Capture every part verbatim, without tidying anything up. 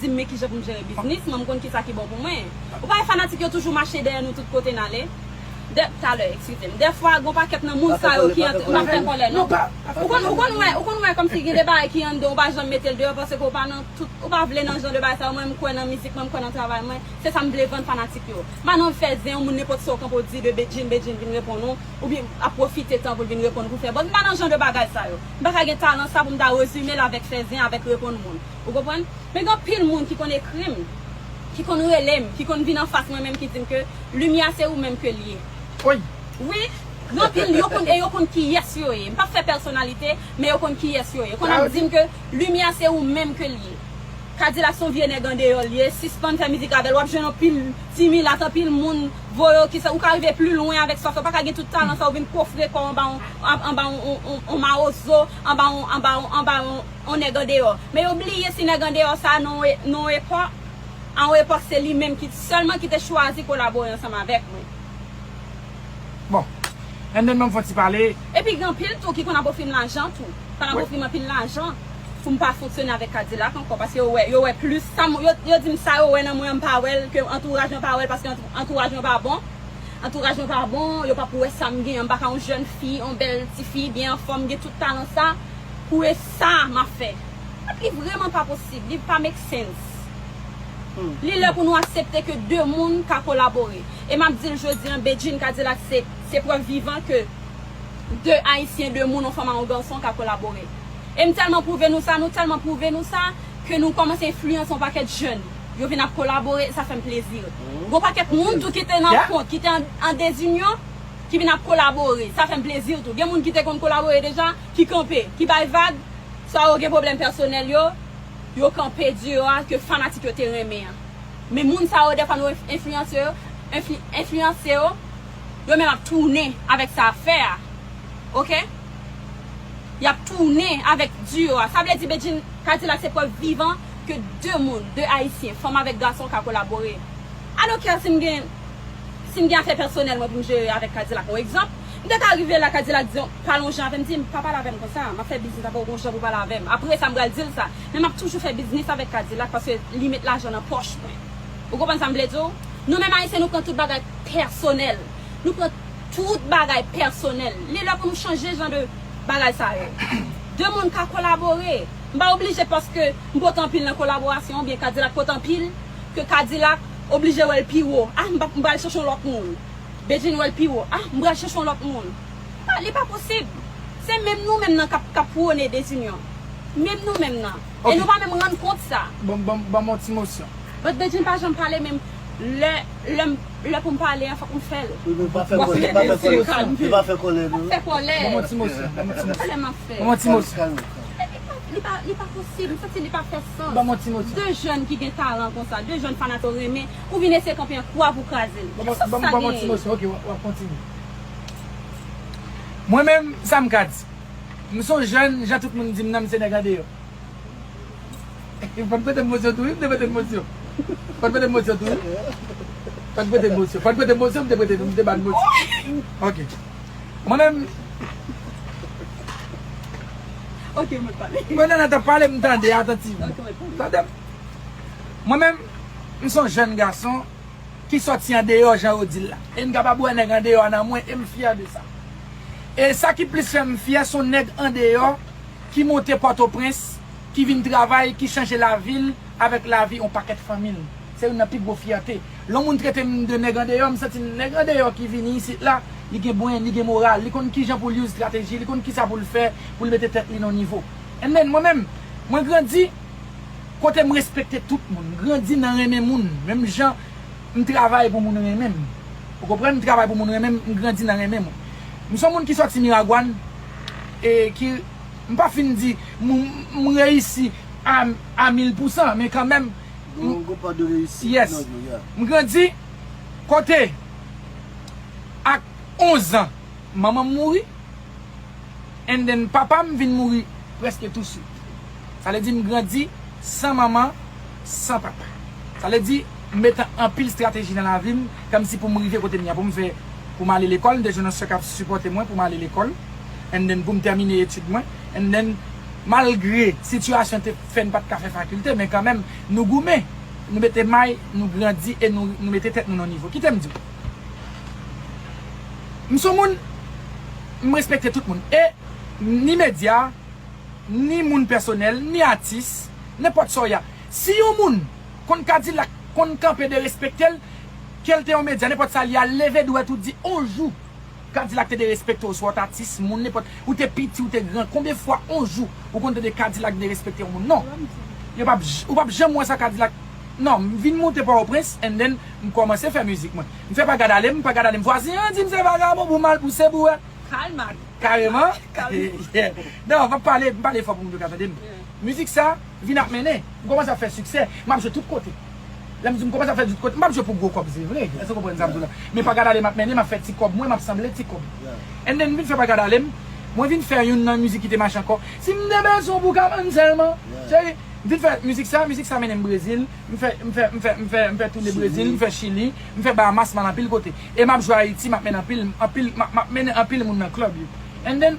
di m men kijan pou m jere biznis mwen, m konn kisa ki bon pou mwen. Ou pa wè fanatik yo toujou mache dèyè nou tout kote n ale? Dè, talè, eskize m. Dèfwa, gon pakèt nan moun sa yo ki ant-, pa fè kòlè, non. Ou konn, ou konn wè, ou konn wè kòmsi gen de bagay ki anndan, ou pa janm mete l deyò paske ou pa nan tout, ou pa vle nan jan de bagay sa yo. Mwen, m kwè nan mizik mwen, m kwè nan travay mwen. Se sa m vle vann fanatik yo. M pa nan fè zen yon moun nenpòt sa w kanpe w di de Bedjine, Bedjine vin reponn ou, oubyen ap pwofite tan pou l vin reponn ou pou fè buzz. M pa nan jan de bagay sa yo. M pa ka gen talan sa pou m ta rezime l avèk fè zen, avèk reponn moun. Ou konprann? Men gen anpil moun ki konn ekri m, ki konn rele m, ki konn vin anfas mwen menm ki di m ke Limyè se ou menm ke l ye. Wi. Wi, gen anpil yo konn, e yo konn kiyès yo ye. M p ap fè pèsonalite, men yo konn kiyès yo ye. Konn ap di m ke Limyè se ou menm ke l ye. Kadilak se yon vye nèg andeyò l ye, sispann fè mizik avè l. W ap jwenn anpil ti milat, anpil moun voye w ki sa, ou ka rive pli lwen avèk sa w fè. Ou pa ka gen tout talan sa, ou vin kofre kò w anba yon, anba yon, yon, yon, yon mawozo, anba yon, anba yon, anba yon, yon nèg andeyò. Men yo bliye si nèg andeyò sa nan yon e-, nan yon epòk, a yon epòk se li menm ki sèlman ki te chwazi kolabore ansanm avèk mwen. Bon. And then, ban m fè yon ti pale. Epi gen anpil tou ki konn ap ofri m lajan tou. Konn ap ofri m anpil lajan pou m pa fonksyone avèk Kadilak ankò, paske yo wè, yo wè plis sa m, yo, yo di m sa yo wè nan mwen an, m pa wè l, ke antouraj mwen pa wè l, paske antou-, antouraj mwen pa bon. Antouraj mwen pa bon, yo p ap wè sa m gen an, m pa ka yon jèn fi, yon bèl ti fi, byen anfòm, gen tout talan sa, pou e sa m ap fè. Li vrèman pa posib, li pa make sense. Li lè pou nou aksepte ke de moun ka kolabore. E m ap di l jodi an, Bedjine Kadilak se, se prèv vivan ke de Ayisyen, de moun, yon fanm a yon gason ka kolabore. E m tèlman pwouve nou sa, nou tèlman pwouve nou sa, ke nou kòmanse enfliyanse yon pakèt jèn. Yo vin ap kolabore, e sa fè m plezi. Gon pakèt moun tou ki te nan kont, ki te an, an dezinyon, ki vin ap kolabore. Sa fè m plezi tou. Gen moun ki te konn kolabore deja, ki kanpe, ki bay vag, swa yo gen pwoblèm pèsonèl yo, yo kanpe di yo a ke fanatik yo te renmen an. Men moun sa yo, dèfwa nou enf-, enfliyanse yo, enfli-, enfliyanse yo, yo menm ap tounen avèk sa ap fè a. Oke? Y ap tounen avèk duo a. Sa vle di Bedjine Kadilak se prèv vivan ke de moun, de Ayisyen, fanm avèk gason ka kolabore. I don't care si m gen, si m gen afè pèsonèl mwen pou m jere avèk Kadilak. Yon egzanp, m te ka rive la, Kadilak di, pale yon jan avè m, di m, pa pale avè m konsa, m ap fè biznis avè w, gon jan pou pale avè m. Apre sa, m pral di l sa. Men m ap toujou fè biznis avèk Kadilak paske li met lajan nan pòch mwen. Ou konprann sa m vle di w? Nou menm Ayisyen, nou pran tout bagay pèsonèl. Nou pran tout bagay pèsonèl. Li lè pou nou chanje jan de bagay sa yo. De moun ka kolabore. M pa oblije paske m pote anpil nan kolaborasyon, oubyen Kadilak pote anpil, ke Kadilak oblije wè l pi wo. Ah, m pa, m pral chèche yon lòt moun. Bedjine wè l pi wo. Ah, m pral chèche yon lòt moun. Ah, li pa posib. Se menm nou menm nan k ap, k ap pwone dezinyon. Menm nou menm nan. E nou pa menm rann kont sa. Ban, ban, ban m yon ti mosyon. But Bedjine pa janm pale, men lè, lè m, lè pou m pale an, fòk m fè l. Wi, men pa fè kòlè, pa fè kòlè. Li pa fè kòlè, non. Fè kòlè. Ban m yon ti mosyon, ban m yon ti mosyon. Kòlè m ap fè. Ban m yon ti mosyon. Li pa, li pa, li pa posib. M santi li pa fè sans. Ban m yon ti mosyon. De jèn ki gen talan konsa, de jèn fanatik yo renmen, ou vin eseye kanpe an kwa pou kraze l. Ban m, ban m, ban m yon ti mosyon. Ok, w ap, w ap kontinye. Mwen menm, sa m ka di. M se yon jèn, jan tout moun di m nan, m se nèg andeyò. Fò n prete m mosyon tou, wi, m te prete l mosyon. Fò n prete m mosyon tou, wi. Fò n prete m mosyon. Fò n prete m mosyon, m te prete, m te ba l mosyon. Ok. Mwen menm. Ok, mwen pale. Mwen nan, nan t ap pale, m tande atantivman. Ok, mwen pale. Tande m. Mwen menm, m se yon jèn gason ki sòti andeyò, jan yo di l la. E m kapab wè nèg andeyò a nan mwen, e m fyè de sa. E sa ki plis fè m fyè, se yon nèg andeyò ki monte Pòtoprens, ki vin travay, ki chanje lavi l avèk lavi yon pakèt fanmi l. Se youn nan pi gwo fyète. Lè yon moun trete m de nèg andeyò, m santi nèg andeyò ki vini isit la, li gen bwen, li gen moral, li konn kijan pou l use estrateji, li konn kisa pou l fè pou l mete tèt li nan yon nivo. And then, mwen menm, mwen grandi kote m respekte tout moun, m grandi nan renmen moun, menm jan m travay pou moun renmen m. Ou konprann? M travay pou moun renmen m, m grandi nan renmen moun. M se yon moun ki sòti Miragwàn, e ki, m pa fin di, m, m reyisi a, a mil pousan, men kanmenm, m, gon, gon pa de reyisit, yes, nan yo, yeah. M grandi kote, ak onz an, manman m mouri, and then papa m vin mouri prèske tou swit. Sa vle di m grandi san manman, san papa. Sa vle di m mete anpil estrateji nan lavi m, kòmsi pou m rive kote m ye a, pou m fè, pou m ale lekòl, m te jwenn yon sè k ap sipòte mwen pou m ale lekòl, and then pou m tèmine etid mwen, and then Malgre sitiyasyon te fè n pa t ka fè fakilte, men kanmenm, nou goumen, nou mete may, nou grandi e nou, nou mete tèt nou nan nivo. Kite m di w. M se yon moun, m respekte tout moun. E ni medya, ni moun pèsonèl, ni atis, nenpòt sa w ye a. Si yon moun konn Kadilak, konn kanpe derespekte l, ke l te yon medya, nenpòt sa l ye a, leve dwèt ou di on jou Kadilak te derespekte w, swa w t atis, moun, nenpòt, ou te piti, ou te gran, konbyen fwa on jou ou konn tande Kadilak derespekte yon moun? Non. Yo p ap j-, ou p ap janm wè sa Kadilak. Non, m vin moute Pòtoprens, and then m kòmanse fè mizik mwen. M fè pa gad ale m, pa gad ale m. Vwazen an di m se vagabon, pou mal, pou se pou wè. Kalma. Kareman. Kalma. Yeah. Non, m ap pale, m pale fò pou moun yo ka tande m. Yeah. Mizik sa vin ap mennen. M kòmanse ap fè siksè. M ap jwe tout kote. Lè m di m kòmanse ap fè tout kote, m p ap jwe pou gwo kòb, se vre. Èske w konprann sa m di w la? Men pa gad ale m ap mennen, m ap fè ti kòb mwen, m ap sanble ti kòb. And then m vin fè pa gad ale m. Mwen vin fè youn nan mizik ki te mache ankò. Si m te bezwen w pou ka bann sèlman. Cheri, m vin fè mizik sa, mizik sa mennen m Brezil. M fè, m fè, m fè, m fè, m fè tounen Brezil, m fè Chili, m fè Bahamas, m al anpil kote. E m ap jwe Ayiti, m ap mennen anpil, anpil, m ap, m ap mennen anpil moun nan klèb yo. And then,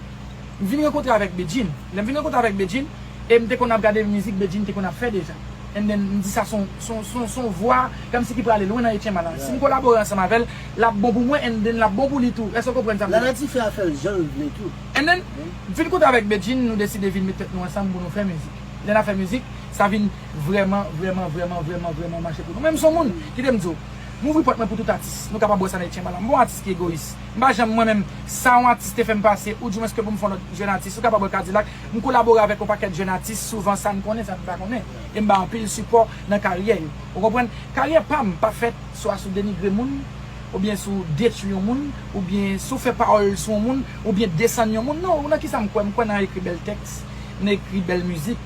m vin rankontre avèk Bedjine. Lè m vin rankontre avèk Bedjine, e m te konn ap gade mizik Bedjine te konn ap fè deja. And then, m di sa se yon, se yon, se yon, se yon vwa kòmsi ki prale lwen nan Etienne Malan. Si m kolabore ansanm avè l, l ap bon pou mwen, and then l ap bon pou li tou. Èske w konprann sa m di la? Lanati fè afè l jan l vle tou. And then, m vin kontre avèk Bedjine, nou deside vin met tèt nou ansanm pou nou fè mizik. Lè n ap fè mizik, sa vin vrèman, vrèman, vrèman, vrèman, vrèman mache pou nou. Men m se yon moun, kite m di w, m ouvri pòt mwen pou tout atis. Nou kapab wè sa nan Etienne Malan. M pa yon atis ki egoyis. M pa janm mwen menm, sa yon atis te fè m pase, oudimwens ke pou m fè yon lòt jèn atis. Ou kapab wè Kadilak, m kolabore avèk yon pakèt jèn atis, souvan sa n konnen, sa n pa konnen. E m ba anpil sipò nan karyè yo. Ou konprann? Karyè pa m pa fèt swa sou denigre moun, oubyen sou detwi yon moun, oubyen sou fè pawòl sou yon moun, oubyen desann yon moun. Non, ou nan kisa m kwè? M kwè nan ekri bèl tèks, nan ekri bèl mizik,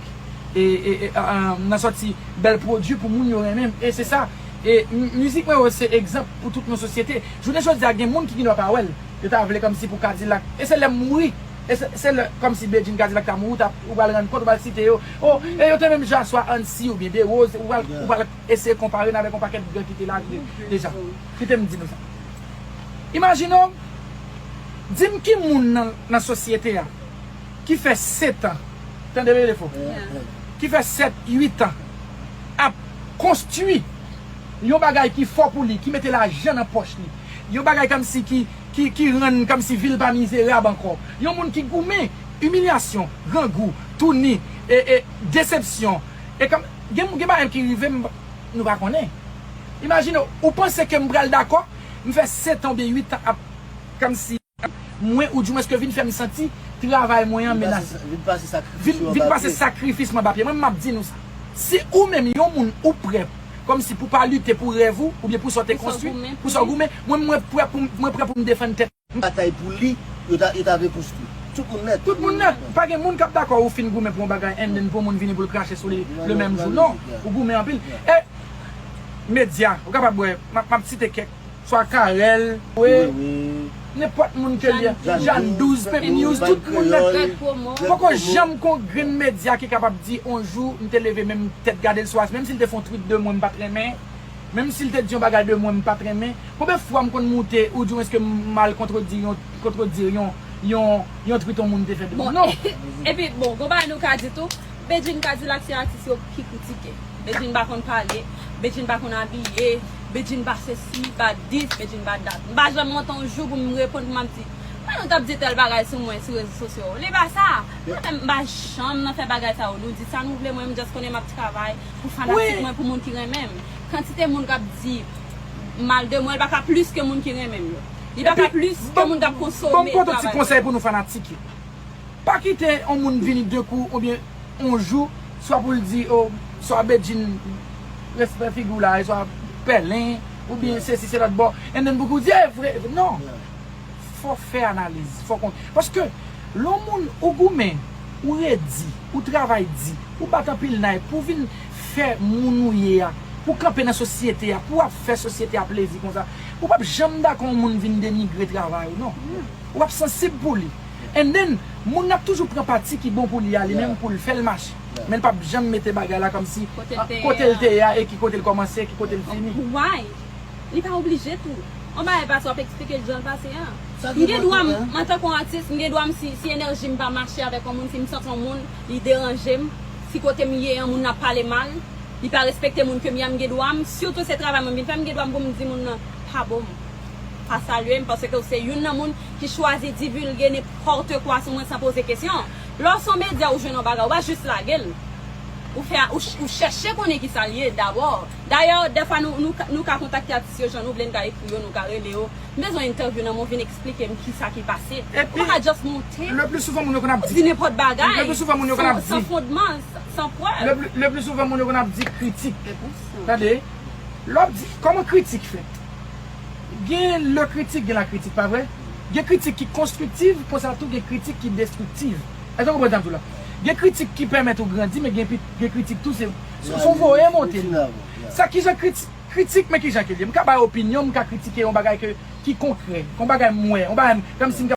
e, e, e, a, a, nan sòti bèl pwodui pou moun yo renmen m. E se sa. E m-, mizik mwen yo se egzanp pou tout yon sosyete. Jounen jodi a, gen moun ki gendwa pa wè l. Yo ta vle kòmsi pou Kadilak. E se lè m mouri. E se, se lè kòmsi Bedjine Kadilak ta mouri, ou ta, ou pral rann kont, ou pral site yo. Oh, e yo te menm jan aswa Ansi oubyen Derose, ou pral, ou pral eseye konpare n avèk yon pakèt gran ki te la de-, deja. Kite m di nou sa. Imajine w, di m ki moun nan, nan sosyete a ki fè sèt an, tande byen fò, ki fè sèt, uit an ap konstwi yon bagay ki fò pou li, ki mete lajan nan pòch li, yon bagay kòmsi ki, ki, ki rann kòmsi vi l pa mizerab ankò. Yon moun ki goumen, imilyasyon, grangou, touni, e, e, desepsyon. E kòm, gen, gen bagay ki rive m, nou pa konnen. Imajine w, ou panse ke m pral dakò, m fè sèt an oubyen uit an ap, kòmsi, mwen, oudimwens ke vin fè m santi travay mwen an menase. Vin pase, vin pase sakrifis yo anba pye. Vin, vin pase sakrifis mwen anba pye. Mwen, m ap di nou sa. Si ou menm, yon moun, ou prè, kòmsi pou pa lite pou rèv ou, oubyen pou sa w te konstwi, pou sa w goumen, mwen, mwen prè pou m, mwen prè pou m defann tèt. Batay pou li, yo ta, yo ta vle konstwi. Tout moun nèt. Tout moun nèt. Pa gen moun k ap dakò ou fin goumen pou yon bagay, and then pou yon moun vini pou l krache sou li le menm jou. Non, ou goumen anpil. E medya, ou kapab wè, m ap, m ap site kèk, swa Carel, Wewe, nenpòt moun ke l ye, Jeanne Douze, Pep News, tout moun nèt. Poko janm gon grenn medya ki kapab di, on jou, m te leve men m tèt gade l sou, menm si l te fè yon tweet de mwen, m pa t renmen. Menm si l te di yon bagay de mwen m pa t renmen, konbyen fwa m konn moute, oudimwens ke m al kontredi yon, kontredi yon, yon, yon tweet yon moun te fè de mwen? Non. Epi, bon, gon bagay nou ka di tou, Bedjine Kadilak se atis yo pi kritike. Bedjine pa konn pale, Bedjine pa konn abiye, Bedjine pa sesi, pa dis, Bedjine pa dat. M pa janm monte yon jou pou m reponn, pou m ap di, mwen, nou t ap di tèl bagay sou mwen sou rezo sosyo. Li pa sa. Mwen menm, m pa janm nan fè bagay sa yo. Nou di sa nou vle, mwen, m just konnen m ap travay pou fanatik mwen, pou moun ki renmen m. Kantite moun k ap di mal de mwen, li pa ka plis ke moun ki renmen m yo. Li pa ka plis ke moun k ap konsome travay mwen. Bon, bon, ti konsèy pou nou fanatik yo. Pa kite yon moun vini de kou oubyen yon jou, swa pou l di, o, swa Bedjine, respè figi w la, swa pèlen, oubyen sesi, se lòt bò. And then pou ou di, e vre, e vre. Non. Fò fè analiz, fò konn. Paske, lè yon moun ou goumen, ou redi, ou travay di, ou bat anpil nay pou vin fè moun ou ye a, pou kanpe nan sosyete a, pou w ap fè sosyete a plezi konsa, ou p ap janm dakò yon moun vin denigre travay ou, non. Ou p ap sansib pou li. And then, moun nan ap toujou pran pati ki bon pou li a, li menm, pou l fè l mache. Men l p ap janm mete bagay la kòmsi kote l te ye a, e ki kote l kòmanse, e ki kote l fini. Why? Li pa oblije tou. On bagay pase, w ap eksplike l jan l pase a. M gen dwa m, antanke yon atis, m gen dwa m si, si enèji m pa mache avèk yon moun, si m santi yon moun, li deranje m, si kote m ye an, moun nan ap pale mal, li pa respekte moun ke m ye a, m gen dwa m, sitou se travay mwen m vin fè, m gen dwa m pou m di moun nan, pa bon m, pa salye m, paske ou se youn nan moun ki chwazi divilge nenpòt kwa sou mwen san poze kesyon. Lè w se yon medya ou jwenn yon bagay, ou pa jis lage l. Ou fè, ou, ch- ou chèche konnen ki sa l ye dabò. Dayè, dèfwa nou, nou, ka- nou ka kontakte atis yo, jan nou vle, n ka ekri yo, nou ka rele yo. M bezwen entèvyou nan men w, vin eksplike m ki sa ki pase. Epi, ou pa ka just monte, le pli souvan, moun yo konn ap ou di di nenpòt bagay. Le pli souvan, moun yo konn ap di. San, san fondman, san, san prèv. Le pli, le pli souvan, moun yo konn ap di kritik. Tande, lè w ap di, kòman kritik fèt? Gen le kritik, gen la kritik, pa vre? Gen kritik ki konstriktiv, konsa tou gen kritik ki destriktiv. Èske w konprann sa m di w la? Gen kritik ki pèmèt ou grandi, men gen, pi- gen kritik tou, se se- se yon voye monte. Sa kijan kritik, kritik, men kijan ke l ye. M ka bay opinyon, m ka kritike yon bagay ke, ki konkrè, yon bagay m wè, yon bagay m, kòmsi m